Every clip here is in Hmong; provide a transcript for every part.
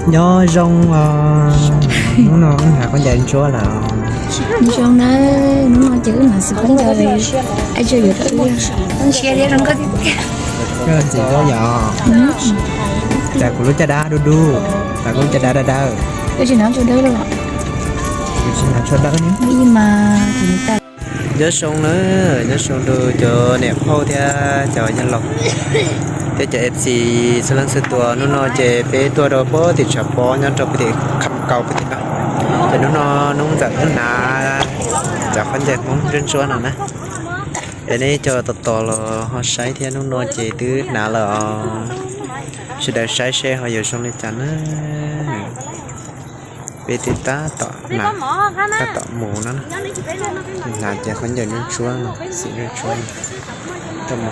Nyob zoo os, hnub no wb hnav khaub ncaws ntsuab lawm. Nyob zoo nawb, hnub no ces wb hnav xwm khaub ncaws li, ai tsuas yuav rau wb. Zoo siab thiab zoo nkauj tiag tiag. Koj ntxim hlub yom. Cas kuv lub caj dab dub dub, cas kuv lub caj dab dawb dawb. Koj tsis hnav tsho dawb los? Kuv tsis hnav tsho dawb ne. Ib mas kuv tag. Nyob zoo na, nyob zoo rau cov niam phauj thiab cov yawg laus thiab cov F C txhua leej txhua tus. Hnub no ces peb tuaj rau puag tim tshav pob nyob rau puag tim Kham Kaus puag tim no. Ces hnub no hnub ntxawm wb hnav cov khaub ncaws Hmoob ntsuab ntsuab no na. Es nej cov tos tos los ho saib thiab, hnub no ces twb hnav lawm os. Sawv daws saib seb ho yuav zoo li cas na. Peb twb tab tom hnav, tab tom mus no, hnav cov khaub ncaws ntsuab ntsuab no, xim ntsuab ntsuab no.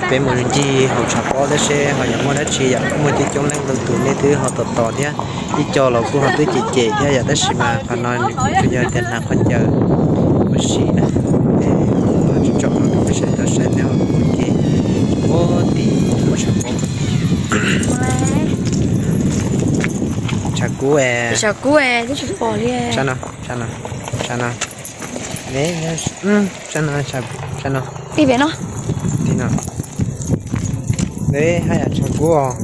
Peb mus ncig hauv tshav pob thiab seb ho yuav muaj dab tsi yom, muaj coob coob leej ntau tus nej twb ho tos tos thiab. Ib co los kuj ho twb cem cem thiab yom, tab sis mas qhov no nws kuj tsuas yog tias hnav khaub ncaws ua si na. Es tsom no kuv saib tau saib thiab ua ke puag tim lub tshav pob puag tim. Tshav kub es, tshav kub es twb tsis pom li. Sab no, sab no, sab no. Sab no, sab no. Tim pem no. Tim no. Neb haj yam tshav kub os.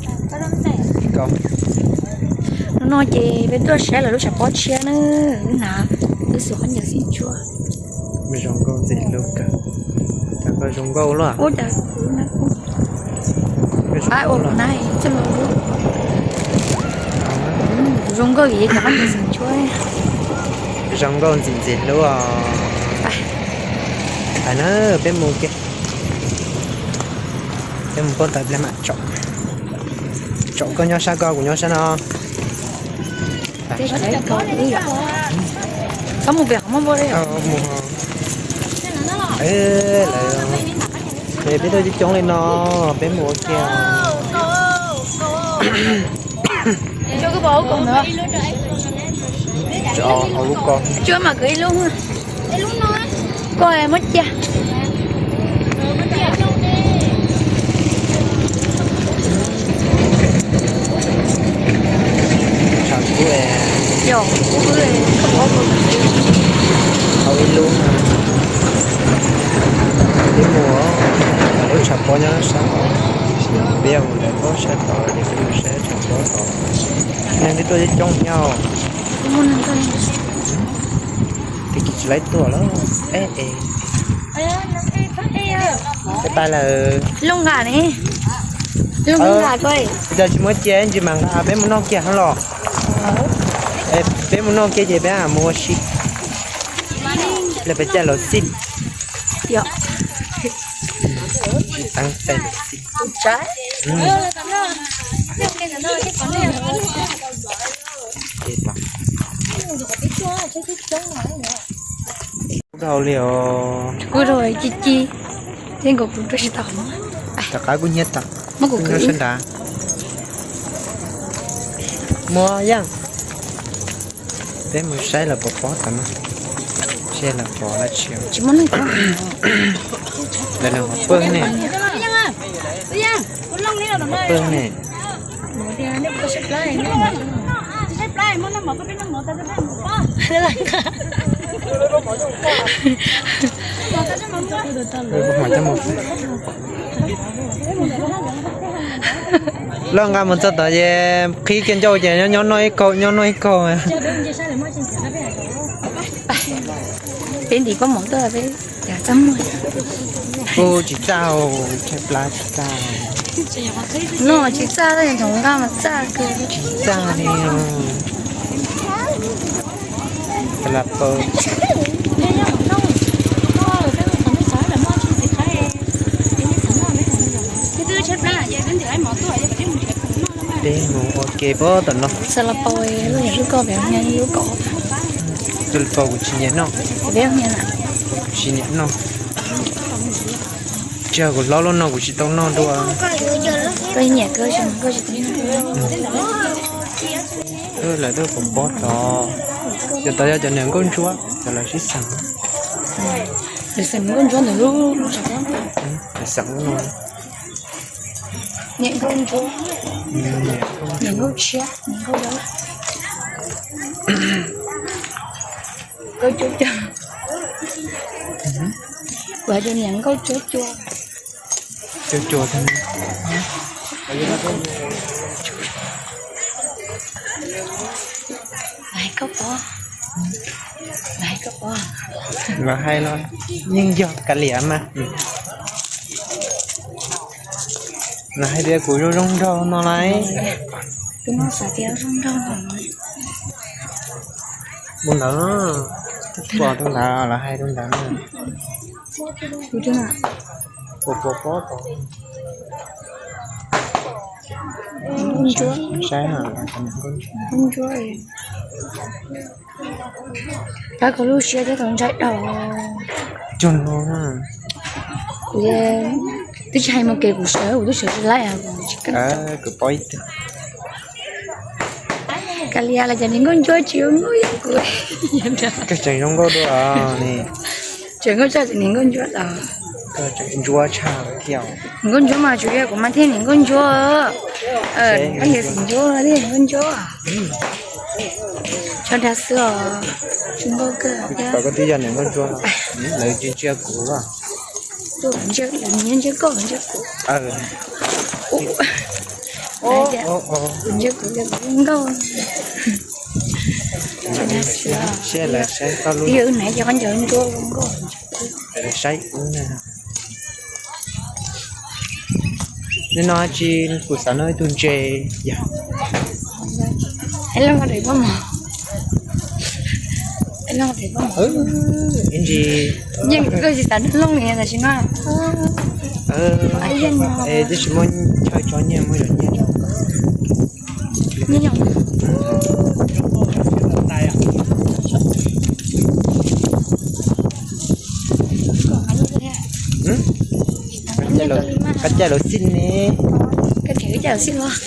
Hnub no ces peb tuaj saib lawv lub tshav pob tshiab na, wb hnav wb xwm khaub ncaws xim ntsuab. Zoo nkauj ntxim hlub kawg. Cas koj zoo nkauj luaj. Zoo nkauj vim cov khaub ncaws xim ntsuab. Zoo nkauj ntxim ntxim hlub os. Pais na, peb mus ke. Peb mus puag ta ple mam tsom. Tsom koj nyob sab ko, kuv nyob sab no. Txhob mus pem qhov muaj npua li. Mus. Lawv, peb tuaj coob coob li no, peb mus ua ke. Tso lub ko. Koj muab cia. Tshav kub, yog kub, hau ib lub. Peb mus, lub tshav pob nyob sab tod, peb yog mus ntawm pob sab tod ces peb mus saib tshav pob tod. Neeg twb tuaj coob coob thiab. Twb tsis laib tuaj lawm. Peb pais lawm. Looj nqa ne. Looj nqa ko. Cas tsis muab cia ntsis mas nqa, peb mus noj kiag hov los. Peb mus noj kiag ces peb mus ua si. Lawv peb caij los xij. Taab caij los xij. Kub dhau li os. Kub dhau ci ci. Tej nkaus kuv rau tsis tau. Rov qab kub hnyiab tag. Muab kuv kwv sab nrad. Muab yeej. Peb mus saib lawv pov pob tod no. Seb lawv pov dab tsi. Tsis muaj neeg pov. Lawv nws pawg ne. Pawg ne. Loj nqa mus txog tod ces qhib kiag ncauj ces nyob noj ib kaug, nyob noj ib kaug. Peb ntim pob mov tuaj peb. Kuj tsis txaj, tshaib plab tsis txaj. No tsis txaj, tab sis thaum nqa mas txaj kawg. Tsis txaj li. Xas las paus. Peb mus ua ke puag tom no. Xas las paus, lub koj pem lub kaum. Xas las paus kuv tsis nyiam noj. Tsis nyiam noj. Tsis yog kuv hlob los no kuv tsis tau noj dua. Koj nyiam kawg, koj tsis tau noj. Lawv tuaj pov pob tod. Cov tod yog cov niam nkauj ntsuab, cov lawv sib xeem. Lawv xeem nkauj ntsuab ntawm lub, lawv xeem lub no. Niam nkauj ntsuab, niam nkauj tshiab, niam nkauj dawb, nkauj cuab cua, kuv hais tias niam nkauj cuab cua. Cuab cua thiab. Hais koj pom, hais koj pom. Los hais los yeej yog kav liam mas. Los hais tias kuv zoo zoo nraug no lauj. Tus no xav tias zoo nraug no. Tus ntawd, pom tus ntawd los hais tus ntawd. Kuv pom pom tod. Nkauj ntsuab. Saib na, nkauj ntsuab. Pab koj lub siab thiab tau ntshai dhau. Cog no. Kuv twb tsis hais mus kev kuv sawv, kuv twb sawv tsis laib. Kuv paub ib tug. Kav liam los cas niam nkauj ntsuab tsis zoo nkauj ib yam kuv. Koj tseem zoo nkauj dua ni. Tseem nkauj tshaj niam nkauj ntsuab los. Koj tseem ntsuab tshaj thiab. Niam nkauj ntsuab mas tsuas yog kuv mas thiaj niam nkauj ntsuab. Koj yog xim ntsuab thiab niam nkauj ntsuab. Tso dag xwb os, tsis nkauj kawg. Koj twb yog niam nkauj ntsuab, lawv tsis ntsia kuv. Lawv ntsia koj, ntsia kuv. Ntsia kuv, kuv nkauj. Tsis dag xwb os. Twb yog wb hnav cov khaub ncaws ntsuab zoo nkauj. Saib ub na. Nim no tsis kuv xav noj ib tug ntses yog. Es los daim paj mos. Es los daim paj mos. Ib ntsis. Yeej koj tsis xav noj looj li tam sim no. Es twb tsis muaj chaw tso nyiaj, muaj cov nyiaj tso. Nyiaj yom. Qab caij lawv xij ne. Koj them koj caij lawv xij los.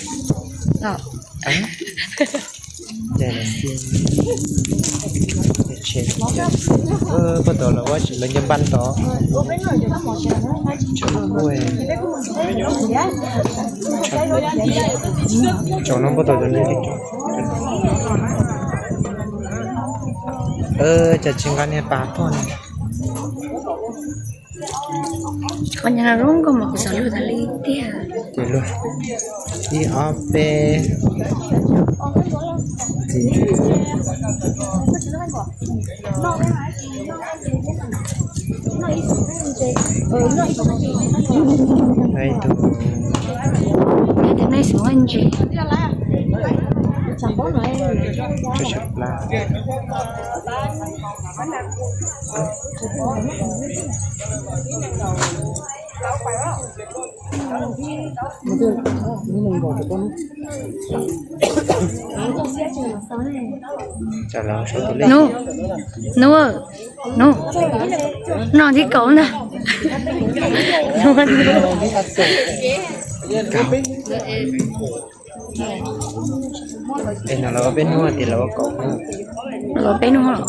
Puag tod lawv ua lawv nce npab tod. Tsaus no puag tod cov neeg. Cas tsis nqa niag pas tuaj ne. Qhov nyuag no zoo nkauj mas kuv xav luag tas li tiag. Ces luag ib ob peb. Ib tug. Ib tug nej xum ntses. Tshav plab. Nub, nub, nub, no thib kaum ntag. Es no lawv ua peb hnub tias lawv ua kaum hnub. Lawv ua peb hnub.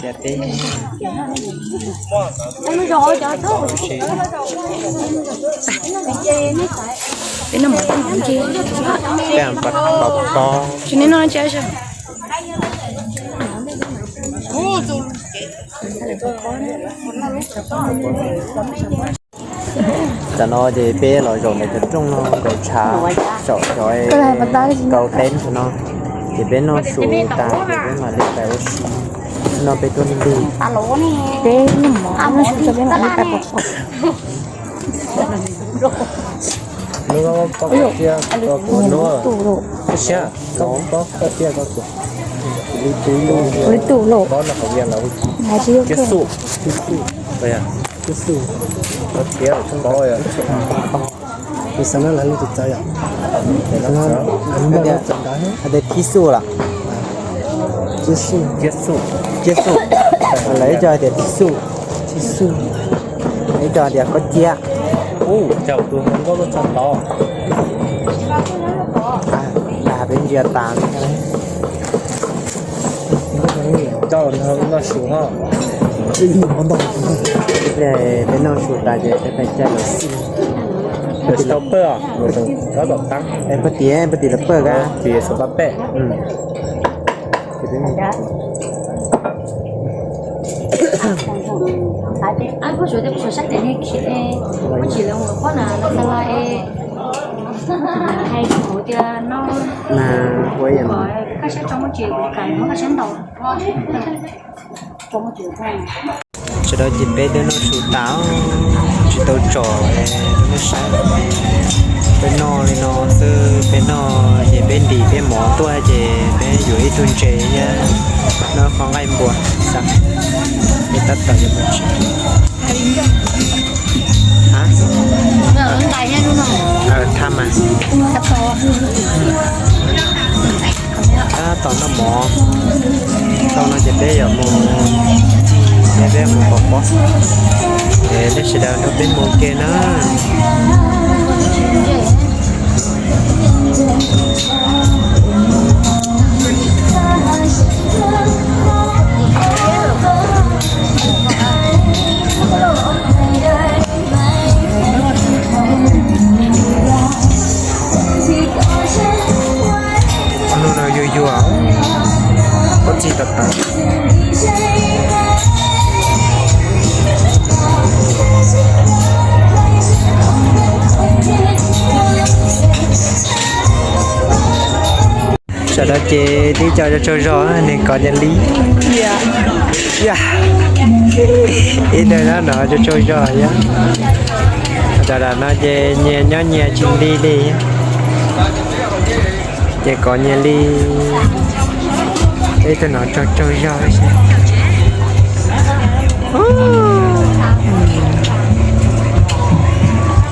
Tias peb. Peb noj mov tag nce. Peb pov pov. Tsis nej noj tsa sa. Tam no ces peb los zaum ntawm cov rooj no nkaus tshav saum cov kaus teeb ntawm no, ces peb noj su tas ces peb mam li pais ua si. No peb tuaj lig, peb noj mov noj su tso peb mam li pais pov pov. Li tus lauj, hais tsis yog kawg. Kuv xav noj lawv lub tus txawv yom. Hais tias thib xu lawm. Ciab xu. Lawv ib co hais tias thib xu. Thib xu. Ib co hais tias khaub ciab. Ub, cas tus hluas nkauj tuaj txog tod. Dag peb ntsia tas. Coj noj su ho. Peb noj su tas ces peb pais caij los xij. Pag tim, pag tim los pawj ka. Mas ua yam no. Sawv daws ces peb twb noj su tas, tsis tau tsom nej saib. Peb noj li no xwb, peb noj ces peb ntim peb mov tuaj ces peb yuav ib tug ntses thiab noj qhov nqaij npua xwb. Peb tab tom yuav mus tsev. Thaj mas. Tab tom noj mov tau no ces peb yuav mus, peb mus pov pob. Es nej sawv daws nrog peb mus ua ke na. Hnub no yuag yuag, pob txi tawv tawv. Sawv daws ces tib co tsaug tsaug zog, nws kov nyias li. Ib tug no no tsaug tsaug zog thiab. Tam sim no ces nyias nyob nyias tsis li li. Ces kov nyias li, ib tug no tsaug tsaug zog xwb.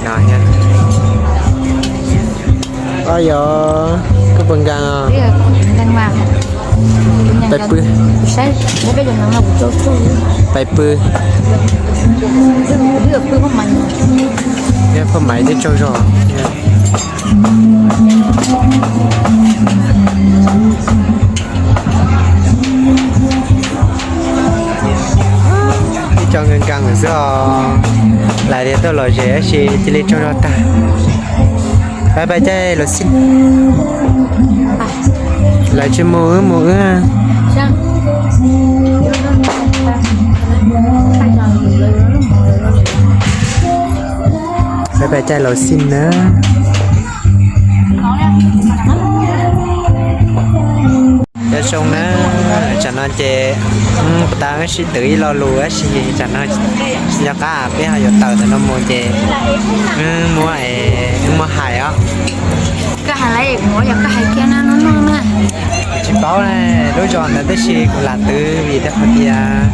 No thiab. Os, yog koj puas nkees os? Pais pw. Pais pw. Thiab phaj maiv thiab tsaug zog. Ib co nkees nkees xwb os. Lawv tias tuaj lom zem tab sis cia li tsaug zog tag. Pais pais caij los xij. Lawv tsis mus wb mus wb. Pais pais caij los xij na. Nyob zoo na, tam no ces puas tas wb sib twv ib lo lus tab sis tam no nco qab peb ho yuav tawm ntawm no mus ces wb muab, wb muab hais os. Tsis paub ne, lub zos ntawd tab sis kuv lam twv vim rau qhov tias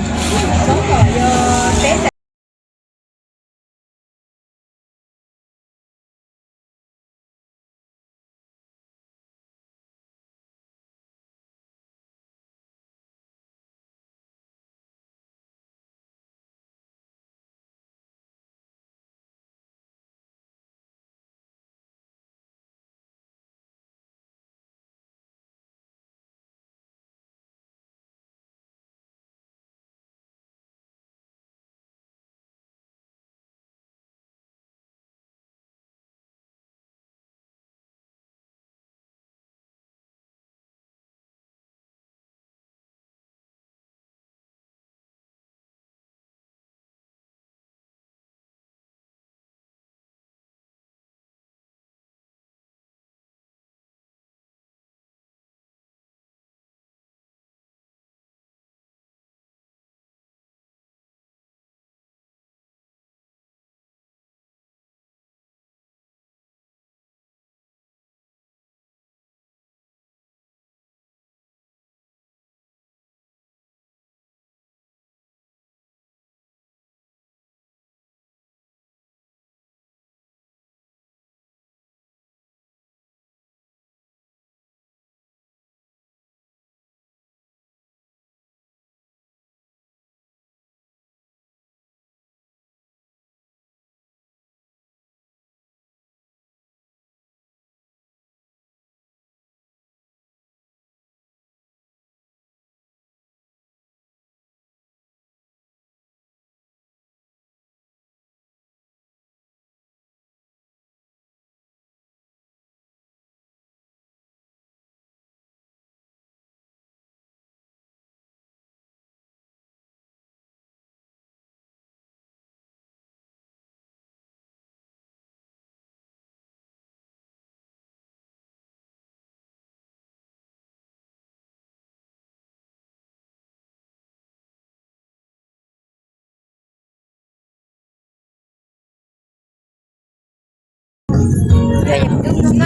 Koj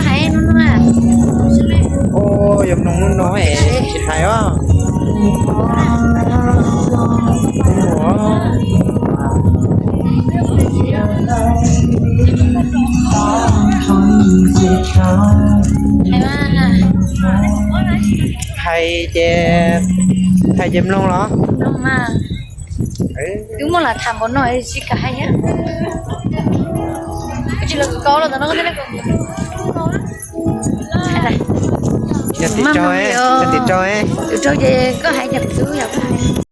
hais hnub no, yog mloog hnub no es tsis hais os. Hais ces, hais ces mloog los. Wb muaj lam tham npaum no tsis kam hais thiab. Tsis los kov los ntawm no. Yog tim rau, yog tim rau, tus rau ces koj hais, yog tus yog koj hais.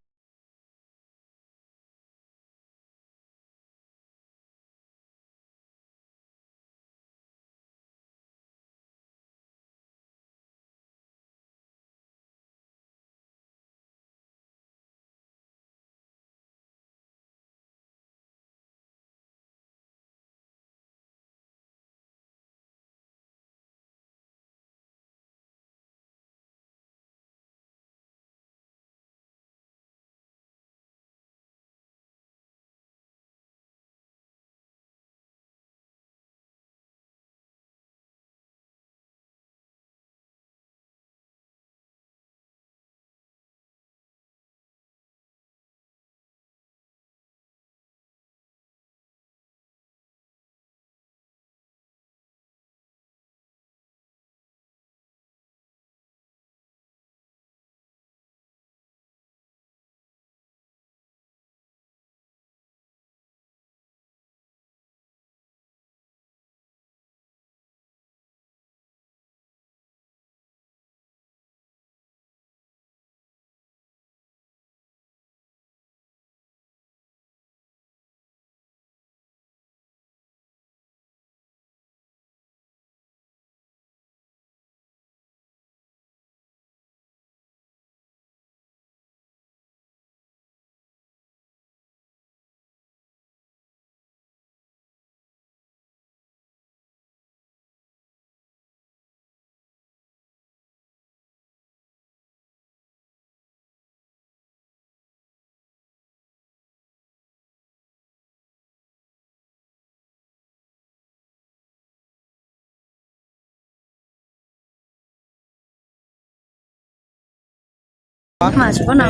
Mas tsis paub no.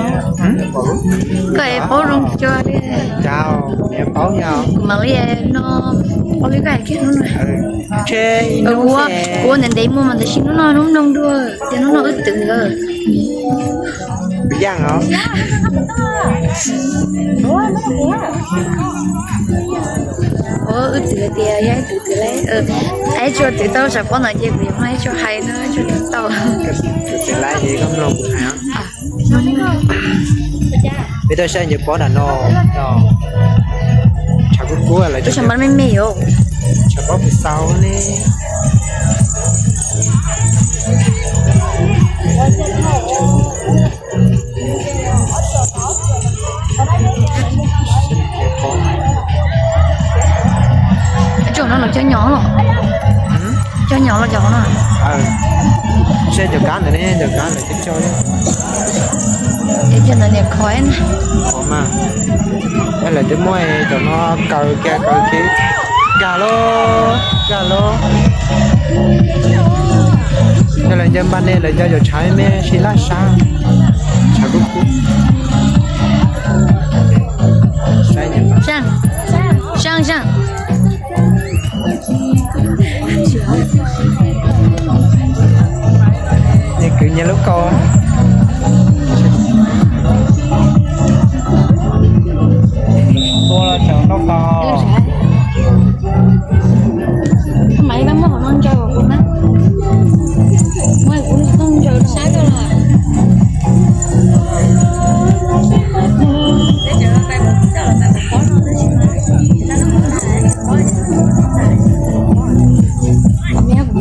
Koj es paub zoo cuag li. Kuv mam li no, paub li koj hais kiag hnub no. Kuv ua ntev ntev mus mas tab sis hnub no hnub mloog dua, ces hnub no wb twv ntawd. Ua wb twv tias yog ib twv twv li, ib tsuas twv tau tsam pob no ces kuv yuav muab ib tsuas hais no ib tsuas twv tau. Peb tau saib ncaws pob nram no, tshav kub kub lawm, tshav pob pus xaus ne. Cov no los cov nyob los, cov nyob los cov no. Seb cov kab ntawd ne, cov kab ntawd cov cog. Es cov ntawd niam khov na. Khov mas. Lawv twb muaj cov no kaw kiag kaw kiag. Nkag lauj, nkag lauj. Yog lawv ncaws npas ne, lawv ncaws cov tshav me me sis laj sab, tshav kub kub. Zaj, zaj, zaj. Nyias kwv nyias lub kaus.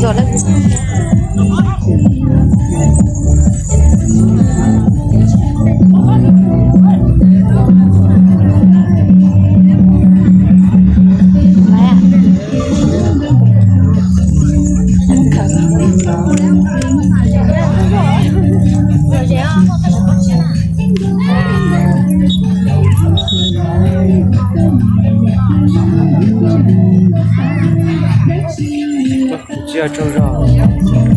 Tua los tseem noj qos. Tsis yog tsaug zog.